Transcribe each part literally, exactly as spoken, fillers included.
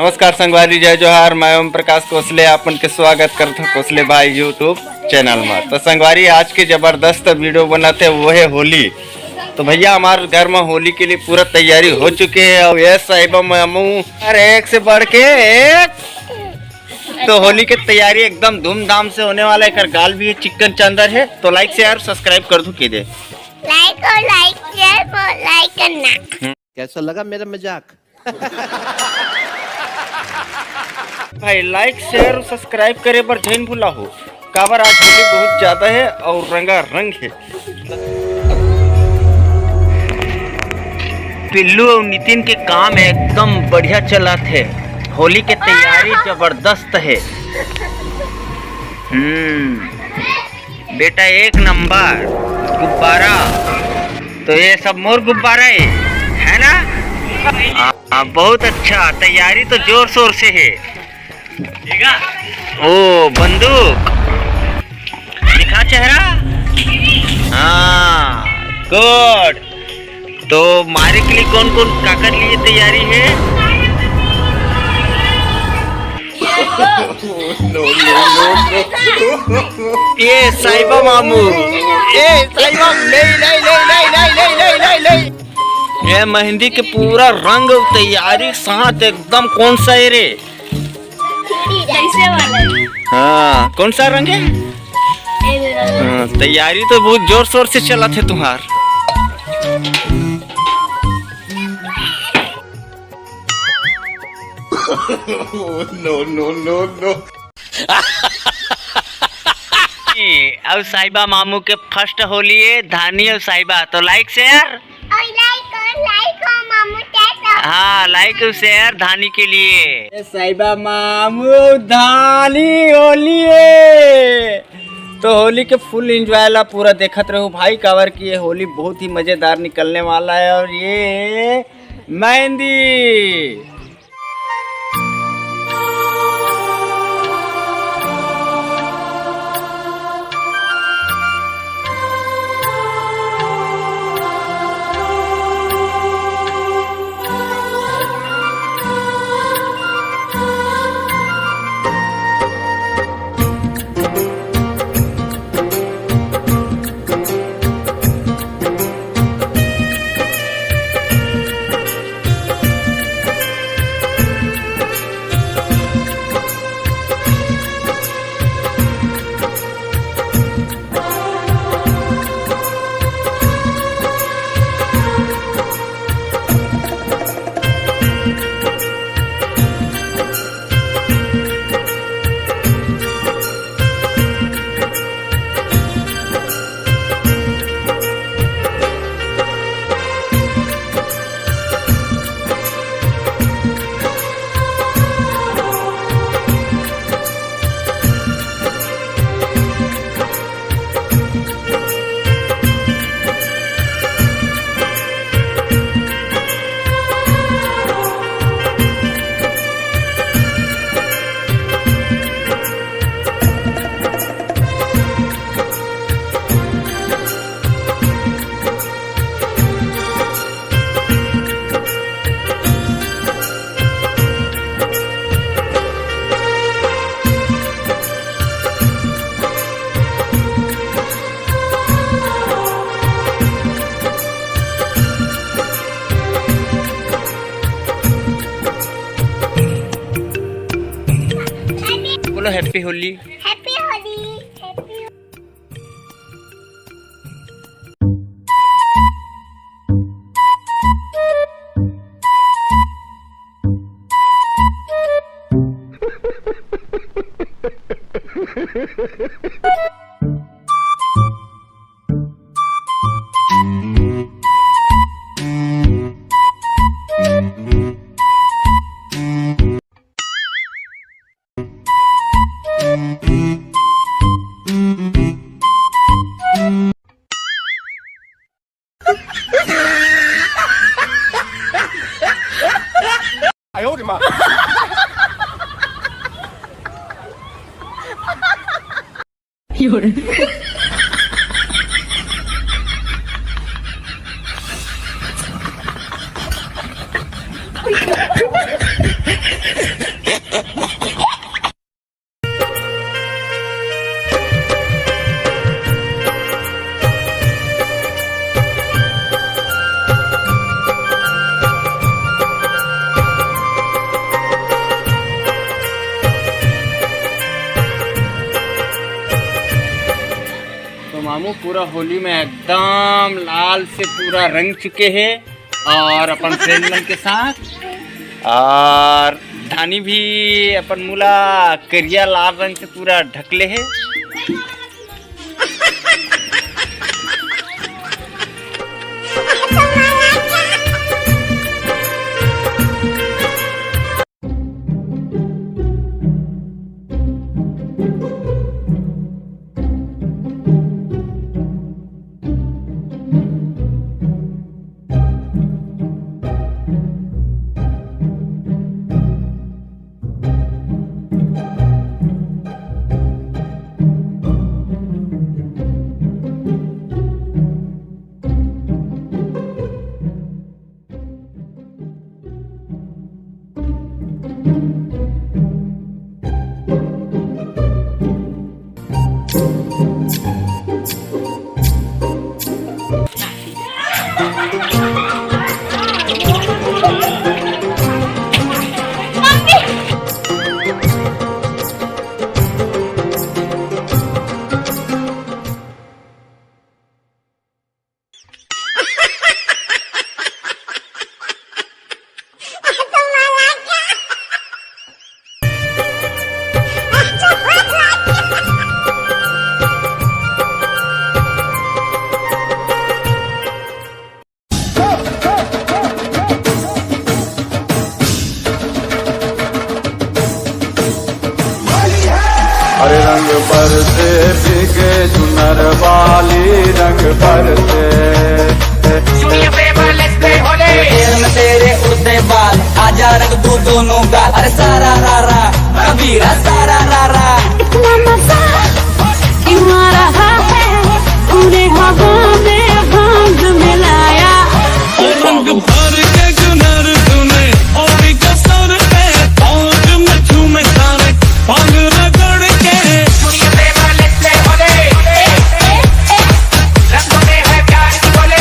नमस्कार संगवारी, जय जोहार, मैं ओम प्रकाश कोसले, आप मन के स्वागत करत हूँ कोसले भाई YouTube चैनल में। तो संगवारी, आज के जबरदस्त वीडियो बनत हे, वो है होली। तो भैया, हमारे घर में होली के लिए पूरा तैयारी हो चुके है। और ये साहिबा मामू, अरे, एक से बढ़ के एक। तो होली के तैयारी एकदम धूमधाम से होने वाला है। एकर गाल भी है, चिकन चंदर है। तो like, share, subscribe कर दू के दे। Like और like, share और like करना। कैसा लगा मेरा मजाक? भाई, like, share, subscribe करे बर झन भूला हो, काबर आज होली बहुत ज्यादा है और रंगा रंग है। पिल्लू और नितिन के काम एकदम बढ़िया चलत है, होली के तैयारी जबरदस्त है। हम्म, बेटा एक नंबर गुब्बारा। तो ये सब मोर गुब्बारा है, है ना? हाँ, हाँ, बहुत अच्छा, तैयारी तो जोर शोर से है। ओ बंदूक, दिखा चेहरा। हाँ, गुड। तो मारे के लिए कौन कौन काकर लिए तैयारी है? ये साहिबा मामू, ये साहिबा, ले, ले, ले। ये मेहंदी के पूरा रंग तैयारी साथ एकदम। कौन सा है रे? कैसे वाला है? हाँ, कौन सा रंग है? ये वाला। हाँ, तैयारी तो बहुत जोर शोर से चलत है तुम्हार। No, no, no, no। अब साहिबा मामू के फर्स्ट होली है, धानी और साहिबा। तो like, share। और like, और like हो मामू के तो। हाँ, like और share धानी के लिए। ए साहिबा मामू, धानी होली है। तो होली के फुल एंजॉय ला पूरा देखत रहू भाई, काबर कि ये होली बहुत ही मजेदार निकलने वाला है। और ये मेहंदी। बोलो happy Holi. Happy Holi. Happy पूरा होली में एकदम लाल से पूरा रंग चुके हे और अपन फ्रेंड मन के साथ, और धानी भी अपन मुला करिया लाल रंग से पूरा ढकले हे। अरे रंग बरसे भीगे चुनर वाली, रंग बरसे। सुनिए flavor, let's play होले। तेरे में तेरे उड़ते बाल, आजा रंग दो दोनों गाल। अरे सारा रा रा, कबीरा सारा रा रा। इतना मजा क्यों आ रहा है, तूने हवा में भांग मिलाया। रंग भर के चुनर तूने, ओढ़ी के सर पे, पहुंच में झूमे सारे, पांग रगड़ के। सुनिए flavor, let's play होले। रंगों में है प्यार की बोले।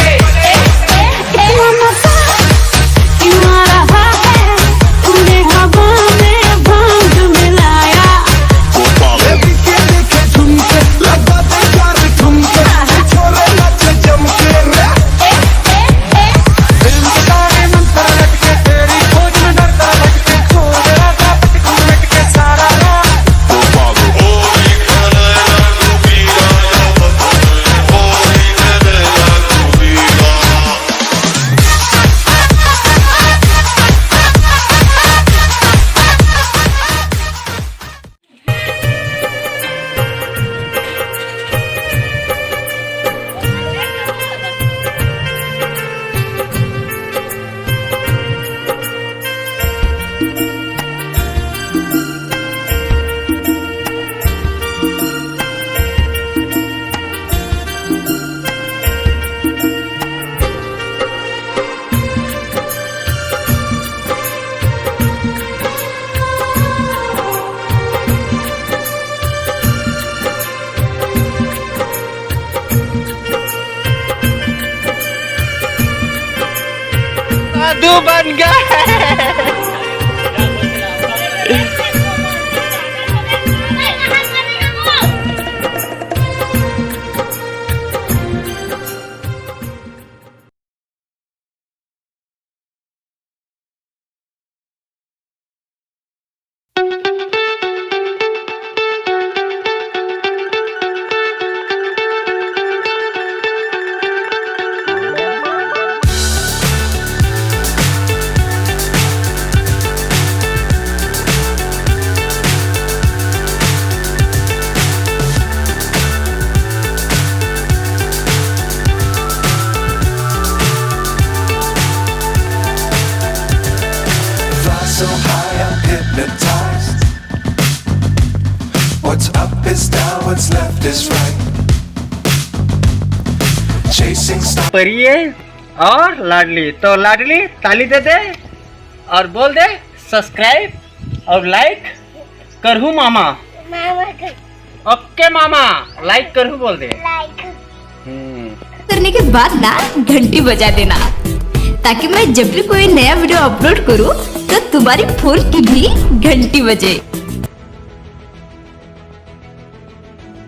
साधु बन गए। Fly so high, I'm hypnotized. What's up is down, what's left is right. Chasing stars. परिये और लाडली, तो लाडली ताली दे दे और बोल दे, subscribe और like करहू मामा। मामा कर। OK मामा, like करहू बोल दे। Like। हम्म। करने के बाद ना घंटी बजा देना, ताकि मैं जब भी कोई नया video upload करूँ तो तुम्हारी फोन की भी घंटी बजे।